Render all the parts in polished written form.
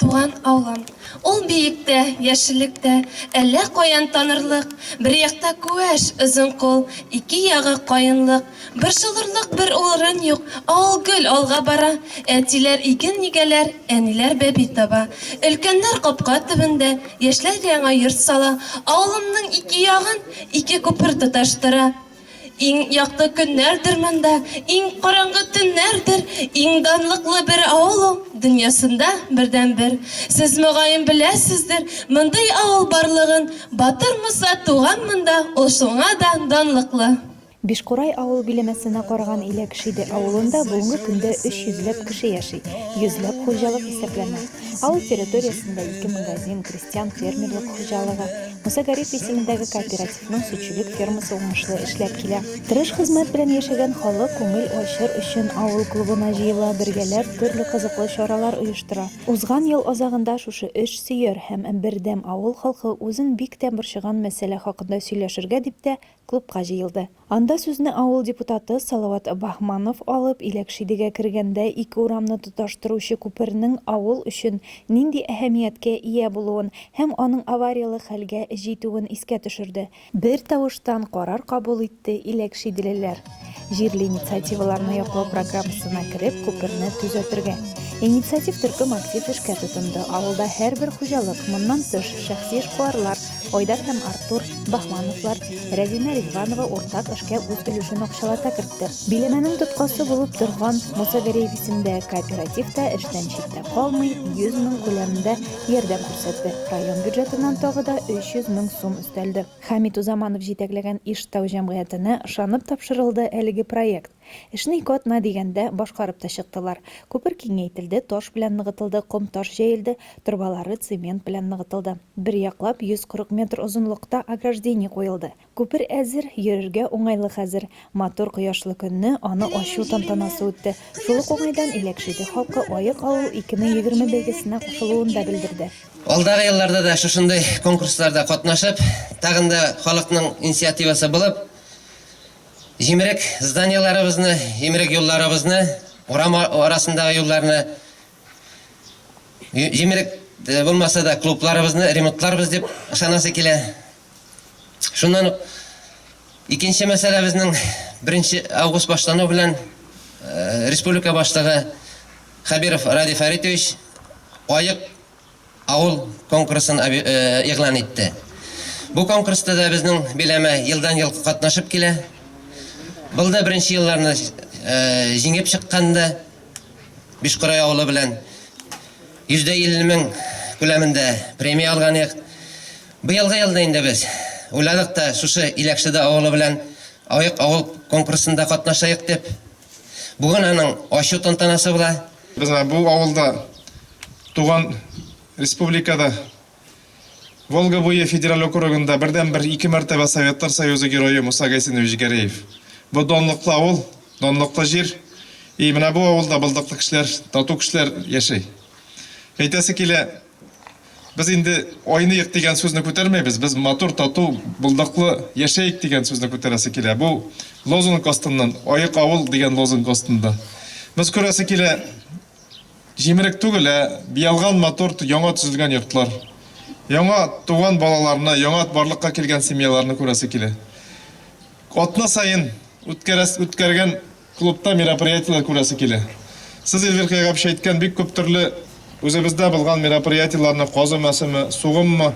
Туган авылым. Ул биектә, яшеллектә, әллә каян танырлык. Бер якта Күәш, Озынкул, ике ягы каенлык. Борчылырлык бер урын юк, авыл гел алга бара. Әтиләр иген игәләр, әниләр бәби таба. Өлкәннәр капка төбендә, яшьләр яңа йорт сала. Авылымның ике ягын ике күпер тоташтыра. Иң якты көннәрдер монда, иң караңгы төннәрдер, иң данлыклы бер авыл ул, дөньясында бердәнбер. Сез, мөгаен, беләсездер, мондый авыл барлыгын, Батыр Муса туган монда, ул шуңа да данлыклы. Бишкурай авыл биләмәсенә караган Иләкшиде авылында бүгенге көндә өч йөзләп кеше яши, йөзләп хуҗалык исәпләнә. Авыл территориясендә ике магазин, крестьян-фермерлык хуҗалыгы, Муса Гариф исемендәге кооперативның сөтчелек фермасы уңышлы эшләп килә. Тырыш хезмәт белән яшәгән халык күңел ачыр өчен авыл клубына җыела, бергәләп төрле кызыклы чаралар оештыра. Узган ел азагында шушы эш сөяр һәм бердәм авыл халкы үзен бик тә борчыган мәсьәлә хакында сөйләшергә дип тә клубка җыелды. Анда сүзне авыл депутаты Салават Баһманов алып, Иләкшидегә кергәндә ике урамны тоташтыручы күпернең авыл өчен нинди әһәмияткә ия булуын һәм аның аварияле хәлгә җитүен искә төшерде. Бертавыштан карар кабул итте иләкшиделеләр. Җирле инициативаларны яклау программасына кереп, күперне төзәтергә. Инициатив төркем актив эшкә тотынды. Авылда һәрбер хуҗалык, моннан тыш, шәхси эшкуарлар, Айдар һәм Артур Баһмановлар, Рәзинә Ризванова уртак эшкә үз өлешен акчалата кертте. Биләмәнең тоткасы булып торган Муса Гәрәев исемендәге кооператив та эштән читтә калмый, 100 мең күләмендә ярдәм күрсәтте. Район бюджетыннан тагы да 300 мең сум өстәлде. Хәмит Узаманов җитәкләгән Иштау җәмгыятенә ышанып тапшырылды әлеге проект. Эшне ике атна дигәндә башкарып та чыктылар. Күпер киңәйтелде, таш белән ныгытылды, ком-таш җәелде, торбалары цемент белән ныгытылды. Бер яклап 140 метр озынлыкта ограждение куелды. Күпер әзер, йөрергә уңайлы хәзер. Матур кояшлы көнне аны ачу тантанасы үтте. Шул ук уңайдан Иләкшиде халкы Аек авыл 2020 бәйгесенә кушылуын да белдерде. Алдагы елларда да шушындый конкурсларда катнашып, тагын да халыкның инициативасы булып, Җимерек зданиеләребезне, җимерек юлларыбызны, урам арасындагы юлларны, җимерек э, булмаса да клубларыбызны ремонтларбыз дип ышанасы килә. Шуннан ук икенче мәсьәлә безнең 1 август башлану белән э, республика башлыгы Хәбиров Ради Фәритович аек Авыл конкурсын игълан итте. Бу конкурста да безнең биләмә елдан-ел катнашып килә. Был да беренче елларны җиңеп чыкканда Бишкурай авылы белән 150 мең күләмендә премия алган идек. Быелгы елда инде без уйладык та шушы Иләкшеде авылы белән Аек авыл конкурсында катнашайык дип. Бүген аның ачу тантанасы була. Без менә бу авылда туган республикада Волга буе федераль округында бердәнбер ике мәртәбә Советлар Союзы Герое Муса Гайсинович Гәрәев. Бу данлыклы авыл, данлыклы җир. И менә бу авылда булдыклы кешеләр, тату кешеләр яши. Әйтәсе килә, без инде айныйк дигән сүзне күтәрмәйбез, без матур, тату, булдыклы яшәек дигән сүзне күтәрәсе килә. Бу лозунг астыннан, аек авыл дигән лозунг астында. Без күрәсе килә, Җимерек түгел, ә биялган матур яңа төзелгән йортлар. Яңа туган балаларны, яңа барлыкка килгән семьяларны күрәсе килә. Атна саен үткәрәс, үткәргән клубта мероприятиеләр күрәсе килә. Сез, Эльвир Кыйгапович, әйткән бик күп төрле үзебездә булган мероприятиеләрне, каз өмәсеме, сугыммы,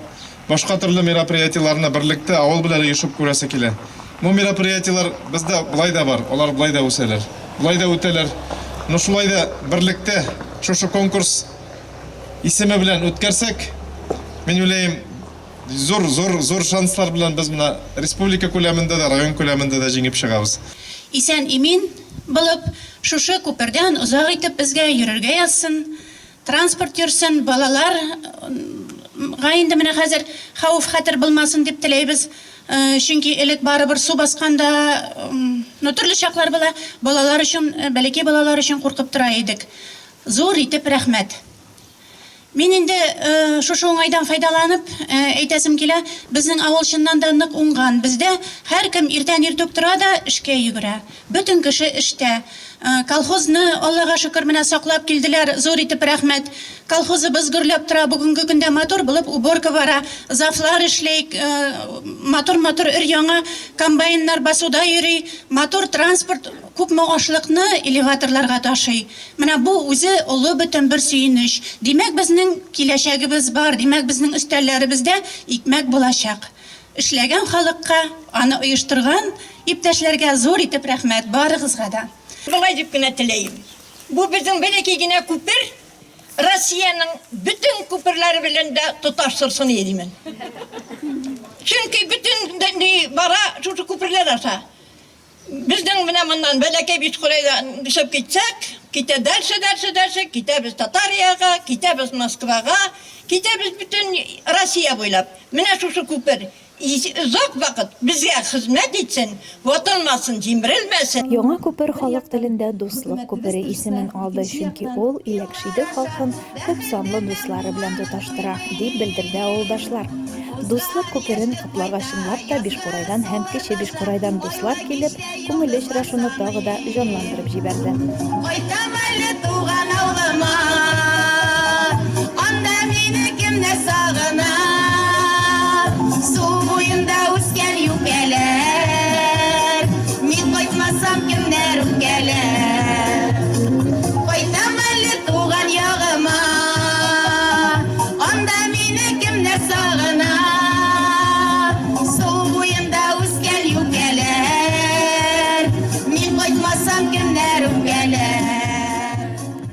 башка төрле мероприятиеләрне берлектә авыл белән оешып күрәсе килә. Бу мероприятиеләр бездә болай да бар, алар болай да үсәләр, болай да үтәләр. Но шулай да берлектә шушы конкурс исеме белән үткәрсәк, мин уйлыйм, зур, зур, зур шанслар белән без менә республика күләмендә дә, район күләмендә дә җиңеп чыгабыз. Исән-имин булып, шушы күпердән озак итеп безгә йөрергә язсын. Транспорт йөрсен, балалар га инде менә хәзер хәвеф-хәтер булмасын дип теләйбез. Чөнки элек барыбер су басканда, ну, төрле чаклар була, балалар өчен, бәләкәй балалар өчен куркып тора идек. Зур итеп рәхмәт. Мин инде шушы уңайдан файдаланып әйтәсем килә, безнең авыл чыннан да нык уңган. Бездә һәркем иртән иртүк тора да эшкә йөгерә. Бөтен кеше эштә. Колхозны, Аллага шөкер, менә саклап килделәр, зур итеп рәхмәт. Колхозыбыз гөрләп тора, бүгенге көндә матур булып уборка бара, завлар эшли, матур-матур өр-яңа комбайннар басуда йөри, матур транспорт күпме ашлыкны элеваторларга ташый. Менә бу үзе олы бөтен бер сөенеч. Димәк, безнең киләчәгебез бар, димәк, безнең өстәлләребездә икмәк булачак. Эшләгән халыкка, аны оештырган иптәшләргә зур итеп рәхмәт, барыгызга да. Болай дип кенә теләем, бу безнең бәләкәй генә күпер Россиянең бөтен күперләре белән дә тоташтырсын иде димен. Чөнки бөтен ни бара шушы күперләр аша. Безнең менә моннан бәләкәй Бишкурайдан төшеп китсәк, китә дальше, дальше, дальше, китәбез Татариягә, китәбез Москвага, китәбез бөтен Россия буйлап. Менә шушы күпер озак вакыт безгә хезмәт итсен, ватылмасын, җимерелмәсен. Яңа күпер халык телендә Дуслык күпере исемен алды, чөнки ул Иләкшиде халкын күп санлы дуслары белән тоташтыра, дип белдерде авылдашлар. Дуслык күперен котларга чынлап та Бишкурайдан һәм Кече Бишкурайдан дуслар килеп, күңелле очрашуны тагы да җанландырып җибәрде. Кайтам әле туган авылыма, Анда мине кемнәр сагына.